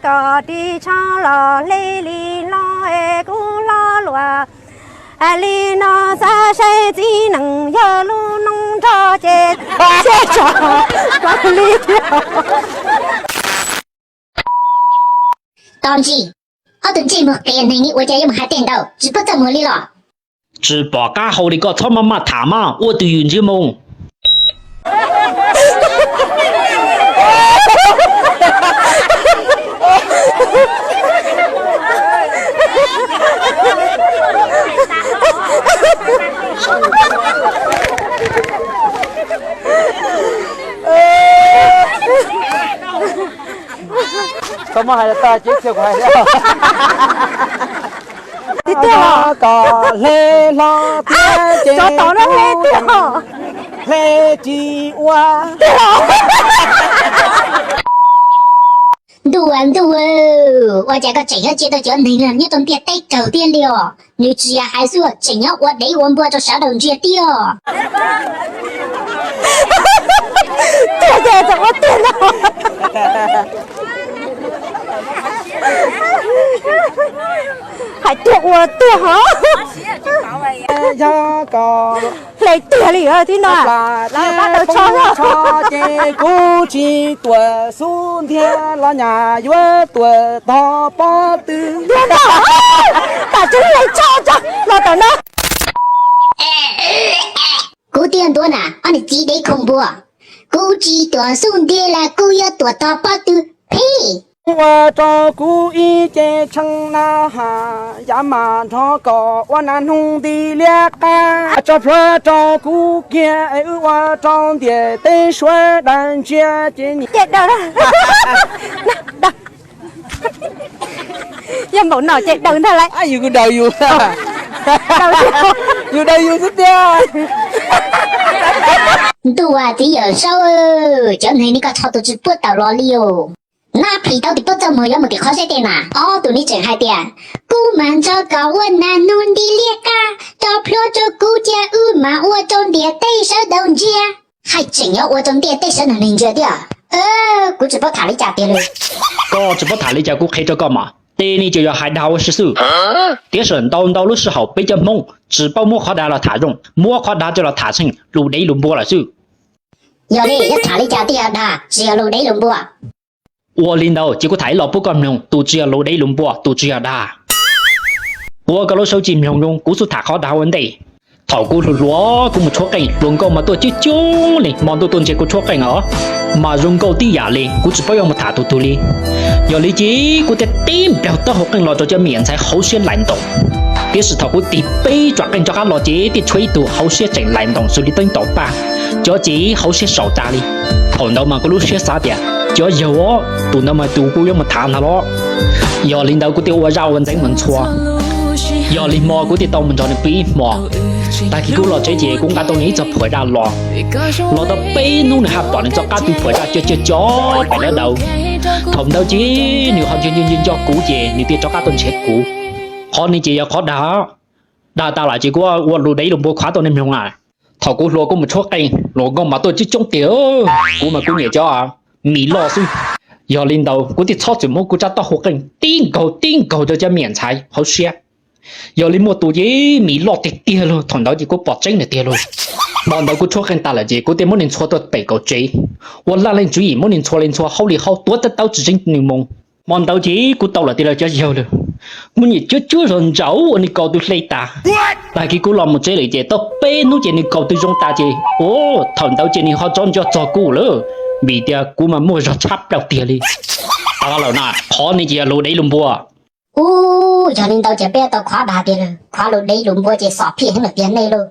Koj ris tsho los hle li hlo es kuv hlo luaj li no, xav saib txiv neej yog lub noob nrog ces siab tso koj li thiab. Tos ntsis, ob tug ntsej muag qias neeg ni ua cas yuav mus hais tej ntawd tsis paub txaj muag li los? Tsis pom qab hau li koj txhob maj maj tham mas ua tus yws ntsiab moo. Koj muab hais tag ces txhia kuv hais thiab. Tiag tiag los? Koj hle hlo thiab ces tov no hle tiag, hle tsis ua. Tiag los? Ntuj, ntuj, ua cas koj tseem yuav cia tau cov neeg nyob rau ntiaj teb kawg thiab li os? Nws tsis yog hais xwb, tseem nyob ua dev ua npua rau sawv daws ntsia thiab. Tiag tiag, txawm ua tiag no. Hais tiag ua tiag hov. Yog koj hle tiag li tib no. Pab tau tsho, tsho ces kuv tsis tuam xub ntiag los nyas yuav tuam tog pob tw. Tam tseeb hle tsho tso los tam no. Kuv tiag ntuav na, ob niag txiv dev khoom npua. Kuv tsis tuam xub ntiag los kuv yuav tuam tog pob tw. Phij. Ua rau kuv ib ce tshee na has, yav mas nrog koj ua nas noog nti liab qab, tso plhuav rau kuv kiag es wb ua rau ntiaj teb sawv daws ntsia ces nim. Yog npaum no ces daws ntag lauj. Yus daws yus, yus daws yus xwb tiag. Ntuj, txiv yawm saub, cov neeg li koj txhob tus tsis puab tawm los li os. Nab phim tau tim puab txaj muag yuav mus tim qhov seb tej na. Ob tug ni tseem hais tias, kuv mas nrog koj ua nas noog nti liab qab, tso plhuav rau kuv kiag wb mas ua rau ntiaj teb sawv daws ntsia. Hais tseem yuav ua rau ntiaj teb sawv daws neeg ntsia thiab. Kuv tsis paub tham li cas tiag li. Koj tsis paub tham li cas kuv qhia rau koj mas, tej ni ces yog hais dag ua si xwb. Tiam sis ntau ntau lub sij hawm peb cov Hmoob tsis paub muab qhov dag los tham zoo, muab qhov dag coj los tham txheej lus dev lus npua lawm xwb. Yog li yuav tham li cas thiaj yog dag tsis yog lus dev lus npua? Ua li ntawd ces kuv tham ib los pub koj mloog, tus tsis yog lus dev lus npua, tus tsis yog dag. Ua koj lub sawv tsis mloog zoo, kuv xub tham qhov dag ua ntej. Thaum kuv hluas hluas kuv mus tshuab qeej, hluas nkauj mas tuaj coob coob li, hmo ntuj tuaj ntsia kuv tshuab qeej os, mas zoo nkauj tib yam li, kuv tsis paub yuav mus tham tus twg li. Yog li ces kuv thiaj tib nplaug taub hau qeej los rau cov me nyuam ntxhais hauv siab laim ntoos. Tiam sis thaum kuv tig peb tsoam qeej rov qab los ces thiaj tshuav ib tug hauv siab tseem laim ntoos xws li teeb ntaus paj, cov ces hauv siab saum tas li. Thaum ntawd mas kuv lub siab xav tias, cov yawg os, tus ntawd mas tus kuv yuav mus tham ntag los. Yog li ntawd kuv thiaj ua zaj ua ntxeev mus ntxhua. Yog li hmo kuv thiaj tau mus nrog nws pw ib hmo. Tag kis kuv los tsev ces kuv nqa tau nws ib txoj phuam zaj los. Los tau peb hnub nws haj pom nws txoj qab tw phuam zaj co co co pem lawv daws. Thaum ntawd ces nws ho nco nco nco kuv ces nws thiaj rov qab tuaj nrhiav kuv. Qhov ni ces yog qhov dag. Dag tas lawm ces kuv ua lus dev lus npua khuav tau nej mloog na. Thaum kuv hluas kuv mus tshuab qeej, hluas nkauj mas tuaj coob coob tiag, kuv mas kuv nyiam cov mis loj xwb. Yog li ntawd kuv thiaj txhob txwm muab kuv rab taub hau qeej tib nkaug tib nkaug rau cov me nyuam ntxhais hauv siab. Yog li muaj tus ces mis loj tiag tiag lauj, thaum ntawd ces kuv pom tseeb nws tiag lauj. Hmo ntawd kuv tshuab qeej tas lawm ces kuv thiaj muab nws ntxhua tuaj pem kaum tsev, ua laj leej tswv yim muab nws ntxhua li ntxhua hauj li hauj tuav tawb tawb tsis tseeb nws moo. Hmo ntawd ces kuv tau lawm tias lawv cov yawg lawm, kuv nyiam cuab cuab zog ntsaum ua nws kaus tw hle tas. Tag kis kuv los mus tsev lawm ces tau peb hnub ces nws kaus tw zoo tas ces, thaum ntawd ces nws ho tsob nco txog kuv lawm, vim tias kuv mas muaj zog tshab plaws tiag li. Tas lawm na, qhov ni ces yog lus dev lus npua. Ub, yog li ntawd ces peb tau khuav dag tiag lawm, khuav lus dev lus npua ces xom phiaj heev lawm tiag nej lauj.